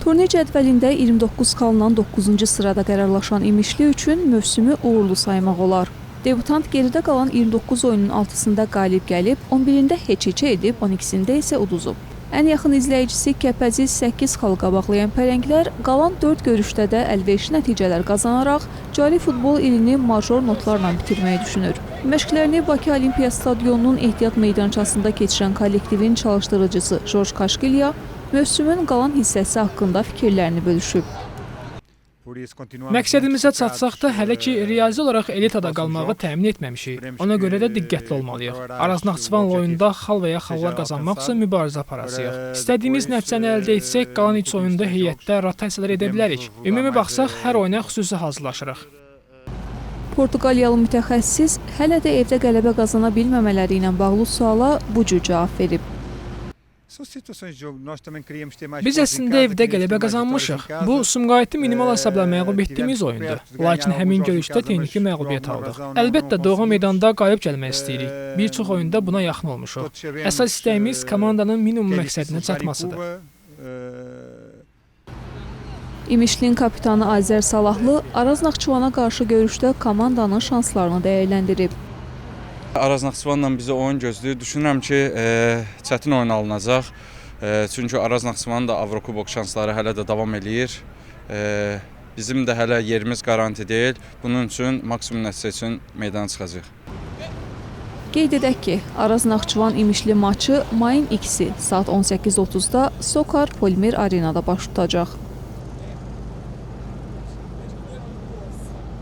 Turnir cədvəlində 29 xalla 9-cu sırada qərarlaşan İmişli üçün mövsümü uğurlu saymaq olar. Debutant geridə qalan 29 oyunun 6-sında qalib gəlib, 11-də heç-heçə edib, 12-sində isə uduzub. Ən yaxın izləyicisi Kəpəzi 8 xal qabaqlayan pərənglər qalan 4 görüşdə də əlverişli nəticələr qazanaraq cari futbol ilini major notlarla bitirməyi düşünür. Məşqlərini Bakı Olimpiya Stadionunun ehtiyat meydançasında keçirən kollektivin çalışdırıcısı Jorj Kaşkilya mövsümün qalan hissəsi haqqında fikirlərini bölüşüb. Məqsədimizə çatsaq da hələ ki riyazi olaraq elitada qalmağı təmin etməmişik. Ona görə də diqqətli olmalıyıq. Araz Naxçıvanla oyunda xal və ya xallar qazanmaq üçün mübarizə aparacağıq. İstədiyimiz nəticəni əldə etsək, qalan 3 oyunda heyətdə rotasiyalar edə bilərik. Ümumi baxsaq, hər oyuna xüsusi hazırlaşırıq. Portuqaliyalı mütəxəssis hələ də evdə qələbə qazana bilməmələri ilə bağlı suala bu cür cavab verib. Biz əslində evdə qələbə qazanmışıq. Bu, Sumqayıtı minimal hesabla məğlub etdiyimiz oyundur. Lakin həmin görüşdə texniki məğlubiyyət aldıq. Əlbəttə, doğma meydanda qalib gəlmək istəyirik. Bir çox oyunda buna yaxın olmuşuq. Əsas istəyimiz komandanın minimum məqsədinə çatmasıdır. İmişlinin kapitanı Azər Salahlı Araz Naxçıvana qarşı görüşdə komandanın şanslarını dəyərləndirib. Araz Naxçıvanla bizi oyun gözləyir. Düşünürəm ki, çətin oyun alınacaq. Çünki Araz Naxçıvanın da Avrokubok şansları hələ də davam eləyir. Bizim də hələ yerimiz qaranti deyil. Bunun üçün maksimum nəticə üçün meydana çıxacağıq. Qeyd edək ki, Araz Naxçıvan İmişli maçı mayın 2-si saat 18:30-da Sokar Polimer Arenada baş tutacaq.